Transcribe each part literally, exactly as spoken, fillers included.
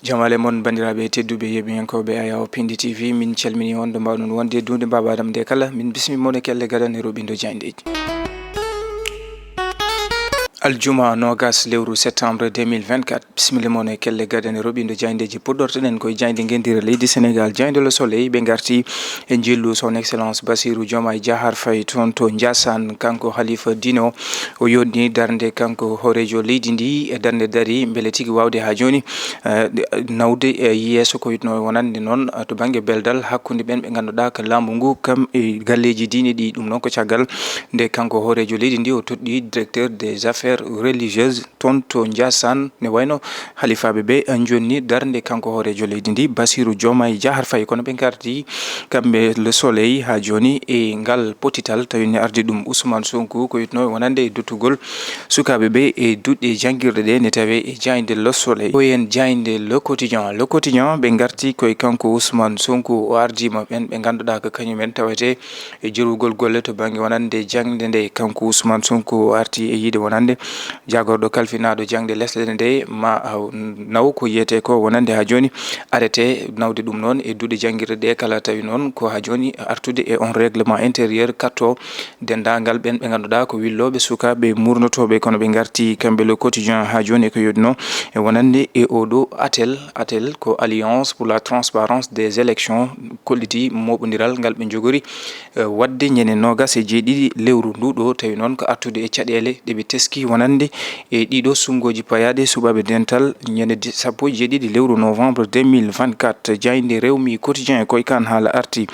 Jamaale mon, banndiraaɓe tedduɓe, yeeɓiyankooɓe Ayaw Pindi T V, min calmini on ɗo mbaawɗon wonde duunde Baaba Adam nde kala. Min bismi mon e kelle gadane roɓindo jayndeeji. Aljuma noogas lewru septembre deux mille vingt-quatre. Bismilla mon e kelle gadane roɓindo jayndeeji. Puɗɗortoɗen koye jaynde ngenndire leydi Senegal, jaynde Le Soleil. Ɓe ngarti e njillu son excellence Bassirou Diomaye Diakhar Faye toon to Ndiassane. Kanko halifa diine o, o yonni darnde kanko hooreejo leydi ndi, e darnde dari mbele tigi waawde haa jooni, eh, nawde, eh, yeeso ko witno wonande noon, eh, to bannge beldal hakkunde ɓen ɓe ngannduɗaa ko laamu ngu kam e galleeji diine ɗi. Ɗum noon ko caggal nde kanko hooreejo leydi ndi o toɗɗi directeur des affaires religieuses toon to Ndiassane, ne wayno halifaaɓe ɓe, eh, jonni darnde kanko hooreejo leydi ndi, Bassirou Diomaye Diakhar Faye. Kono ɓe ngardi kamɓe Le Soleil haa jooni e ngal potital, tawi ne ardi ɗum Ousmane Sonko, ko witno wonande e duttugol sukaaɓe ɓe e duɗe janngirɗe ɗe, ne tawe e jaynde Le Soleil. Ko en jaynde Le Quotidien. Le Quotidien, ɓe ngarti koye kanko Ousmane Sonko, o ardii ma ɓen ɓe ngannduɗaa ko kañumen tawete e jirwugol golle to bannge wonande jaŋde nde. Kanko Ousmane Sonko o arti e yiide wonande jaagorɗo kalfinaaɗo jaŋde lesɗe ɗe nde, ma, ah, naw ko yiyetee ko wonande haa jooni arrêté nawde ɗum noon e duɗe janngirɗe ɗe kala, tawi noon ko haa jooni artude e on règlement intérieur katto denndaangal ɓen ɓe ngannduɗaa ko willooɓe sukaaɓe muurnotooɓe. Kono ɓe ngarti kamɓe Le Quotidien haa jooni e ko yodno e wonande e oɗo ATEL. ATEL ko Alliance pour la Transparence des Élections, kolliti moɓondiral ngal ɓe njogori, eh, waɗde ñande noogas e jeeɗiɗi lewru ndu ɗo, tawi noon ko artude e caɗeele ɗe ɓe teski wonande e ɗiɗo suɓngooji payaaɗi suɓaaɓe dental ñande di-, sappo e jeeɗiɗi lewru novembre deux mille vingt-quatre. Jaynde Rewmi Quotidien e koye kan haala arti,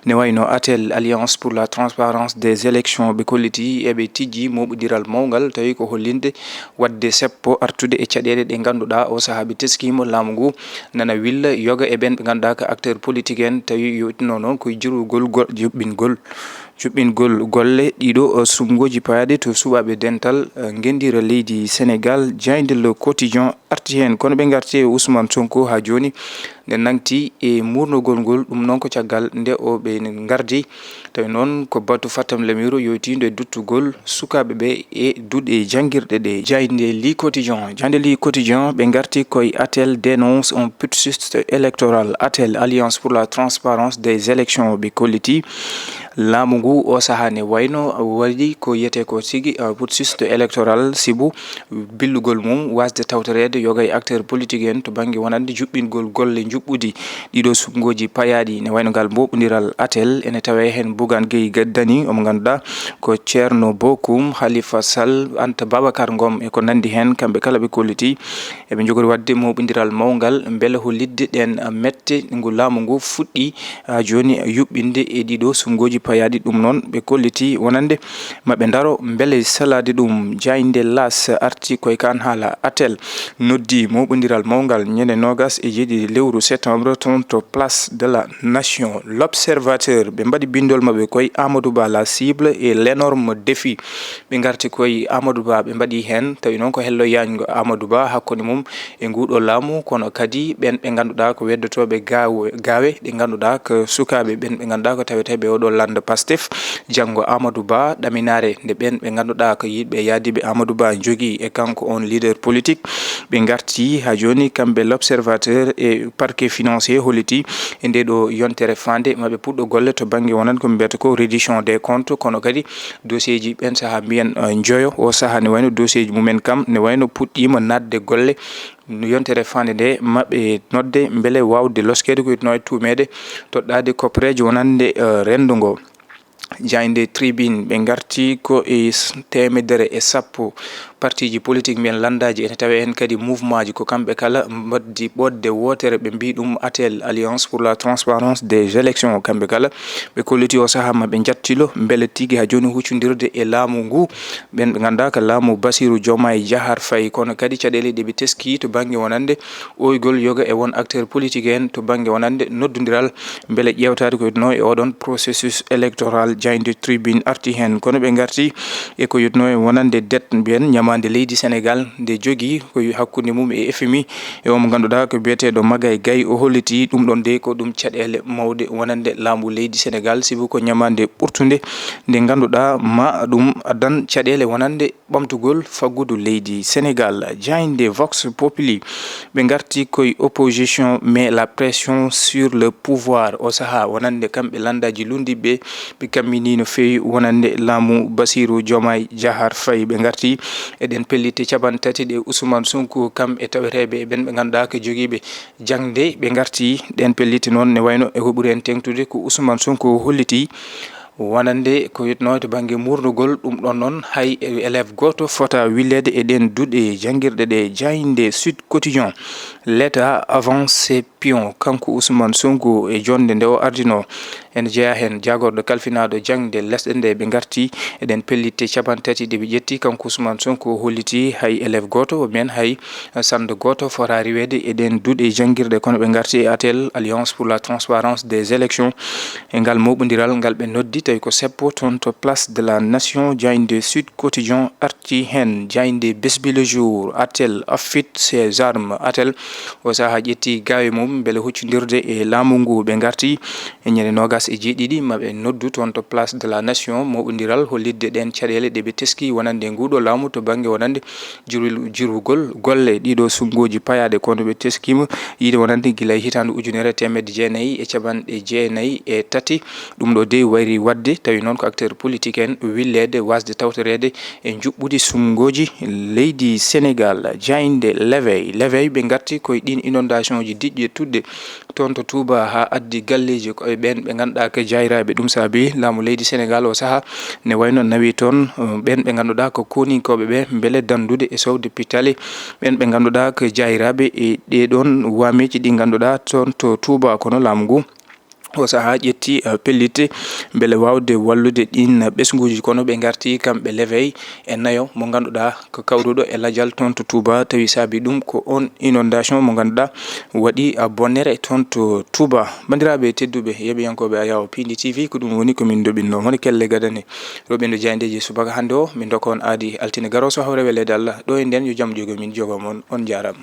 ne wayno ATEL, Alliance pour la Transparence des Élections, ɓe kolliti eɓe tijji moɓondiral mawngal, tawi ko hollinde waɗde seppo artude e caɗeele ɗe ngannduɗaa o sahaa ɓe teskiima laamu ngu nana willa yoga e ɓen ɓe ngannduɗaa ko acteur politique en, tawi yowitno noon koye jirwugol go-, juɓɓingol, juɓɓingol golle ɗiɗo, o, suɓngooji payaaɗi to suɓaaɓe dental, eh, ngenndire leydi Senegal. Jaynde Le Quotidien arti heen, kono ɓe ngarti e Ousmane Sonko haa jooni, nde nangti e muurnogol ngol. Ɗum noon ko caggal nde o ɓe ngardi, tawi noon ko batu Fatam Lamiru yowitiindo e duttugol sukaaɓe ɓe e duɗe janngirɗe ɗe. Jaynde Le Quotidien, jaynde Le Quotidien, ɓe ngarti koye ATEL dénonce un putschiste électoral. ATEL, Alliance pour la Transparence des Élections, ɓe kolliti laamu ngu o sahaa ne wayno waɗi ko yiyetee ko tigi, uh, putschiste électoral, sibu billugol mum wasde tawtoreede yoga e acteur politique en to bannge wonande juɓɓingol golle njuɓɓudi ɗiɗo suɓngooji payaaɗi, ne wayno ngal moɓondiral ATEL ene tawee heen Bougane Gueye Dany, omo ngannduɗaa ko Thierno Bocoum, Khalifa Sall, Anta Babacar Ngom e ko nanndi heen. Kamɓe kala ɓe kolliti eɓe njogori waɗde moɓondiral mawngal mbele hollitde ɗeen mette ngu laamu ngu fuɗɗi haa jooni yuɓɓinde e ɗiɗo suɓngooji payaaɗi. Ɗum noon ɓe kolliti wonande maɓe ndaro mbele salaade ɗum. Jaynde L'As arti koye kan haala ATEL noddi moɓondiral mawngal ñande noogas e jeeɗiɗi lewru septembre toon to Place de la Nation. L'Observateur, ɓe mbaɗi binndol maɓɓe koye Amadou Ba, la cible et l'énorme défi. Ɓe ngarti koye Amadou Ba, ɓe mbaɗi heen, tawi noon ko hello yaajngo Amadou Ba hakkunde mum e nguɗo laamu, kono kadi ɓen ɓe ngannduɗaa ko weddotooɓe gaawe, gaawe ɗe ngannduɗaa ko sukaaɓe ɓen ɓe ngannduɗaa ko taweteeɓe oɗo lannda Pastef. Janngo Amadou Ba, ɗaminaare nde ɓen ɓe ngannduɗaa ko yiɗɓe yaadiiɓe Amadou Ba njogii e kanko on leader politique. Ɓe ngarti haa jooni kamɓe L'Observateur e Parquet financier holliti e nde ɗo yontere faande maɓe puɗɗo golle to bannge wonan ko mbiyata ko reddition des comptes, kono kadi dossier ji ɓen sahaa mbiyen, eh, njoyo. O sahaa ne wayno dossier ji mumen kam ne wayno puɗɗiima naatde golle. No yontere faande nde maɓɓe nodde mbele waawde loskeede ko witno e tuumeede toɗɗaade koppereeje wonande, eh, renndo ngo. Jaaynde Tribune, ɓe ngarti ko e s-, teemedere e sappo partiiji politik mbiyen lanndaaji, ene tawee heen kadi mouvement ji, ko kamɓe kala mbaɗdi ɓoɗde wootere, ɓe mbii ɗum ATEL, Alliance pour la Transparence des Élections. Kamɓe kala ɓe kolliti o sahaa ma ɓe njattilo mbele tigi haa jooni huccondirde e laamu ngu, ɓen ɓe ngannduɗaa ko laamu Bassirou Diomaye Diakhar Faye, kono kadi caɗeele ɗe ɓe teski to bannge wonande ɓooygol yoga e won acteur politique en to bannge wonande noddondiral mbele ƴeewtaade ko yotno e oɗon processus électoral. Jaaynde Tribune arti heen, kono ɓe ngarti e ko yotno e wonande dette mbiyen ñama nde leydi Senegal nde jogii ko hakkunde mum e F M I, e o mo ngannduɗaa ko biyeteeɗo Magaye Gaye, o holliti ɗum ɗon de ko ɗum caɗeele mawɗe wonande laamu leydi Senegal, sibu ko ñamaande ɓurtunde nde ngannduɗaa ma ɗum addan caɗeele wonande ɓamtugol faggudu leydi Senegal. Jaaynde Vox Populi, ɓe ngarti koye opposition, mais la pression sur le pouvoir. O sahaa wonande kamɓe lanndaaji lunndiiɓe, ɓe kammini no feewi wonande laamu Bassirou Diomaye Diakhar Faye. Ɓe ngarti e ɗen pellitte capanɗe tati ɗe Ousmane Sonko kam e taweteeɓe e ɓen ɓe ngannduɗaa ko jogiiɓe jaŋde. Ɓe ngarti ɗen pellitte noon ne wayno e ko ɓuri en teeŋtude ko Ousmane Sonko holliti wonande ko yetnoo to bannge muurnugol. Ɗum ɗon noon hay élève gooto fota willeede e ɗen duɗe janngirɗe ɗe. Jaaynde Sud Quotidien, l'État avance ses pions, kanko Ousmane Sonko e jonnde nde o ardinoo. Ene jeyaa heen jaagorɗo kalfinaaɗo jaŋde lesɗe nde. Ɓe ngarti e ɗen pellitte capanɗe tati ɗe ɓe ƴetti. Kanko Ousmane Sonko o holliti hay élève gooto, men hay sannde gooto fota riiweede e ɗen duɗe janngirɗe, kono ɓe ngarti e ATEL, Alliance pour la transparence des élections. E ngal moɓondiral ngal ɓe noddi, tawi ko seppo toon to Place de la Nation, jaaynde Sud Quotidien arti heen. Jaaynde Besbi Le Jour, ATEL affûte ses armes. ATEL o sahaa ƴetti gaawe mum mbele huccondirde e laamu ngu. Ɓe ngarti e ñande noogas e jeeɗiɗi ma ɓe noddu toon to Place de la Nation moɓondiral hollitde ɗeen caɗeele ɗe ɓe teski wonande nguuɗo laamu to bannge wonande jirwil-, jirwugol golle. Ɗiɗo suɓngooji payaaɗe kono ɓe teskiima yiide wonande gila e hitaande ujunere teemedde jeenayi e capanɗe jeenayi e tati. Ɗum ɗo dey wayri waɗde, tawi noon ko acteur politique en willeede waasde tawtoreede e njuɓɓudi suɓngooji leydi Senegal. Jaaynde L'Éveil, L'Éveil ɓe ngarti koye ɗiin inondation ji diƴƴe tuɗɗe toon to Touba haa addi galleeji ko e ɓeen ɓe ngannduɗaa ko jaayiraaɓe. Ɗum saabi laamu leydi Senegal o sahaa ne wayno nawi toon, uh, ɓeen ɓe ngannduɗaa ko kooninkooɓe ɓe mbele danndude e sowde pitale ɓeen ɓe ngannduɗaa ko jaayiraaɓe e ɗee ɗoon waameeji ɗi ngannduɗaa toon to Touba. Kono laamu ngu o sahaa ƴetti, uh, pellitte mbele waawde wallude ɗiin ɓesnguuji. Kono ɓe ngarti kamɓe L'Éveil e nayo mo ngannduɗaa ko kawruɗo e lajal toon to Touba, tawi saabi ɗum ko on inondation mo ngannduɗaa waɗi, a, bonnere toon to Touba. Banndiraaɓe tedduɓe, yeeɓiyankooɓe Ayaw Pindi T V, ko ɗum woni ko min ndoɓinno. Woni kelle gadane roɓindo jaayndeeji subaka hannde o, min ndokka on aadi altine garoo so hawre weleede Allah. Ɗo e nden yo jam jogo min jogo mon. On njaaraama.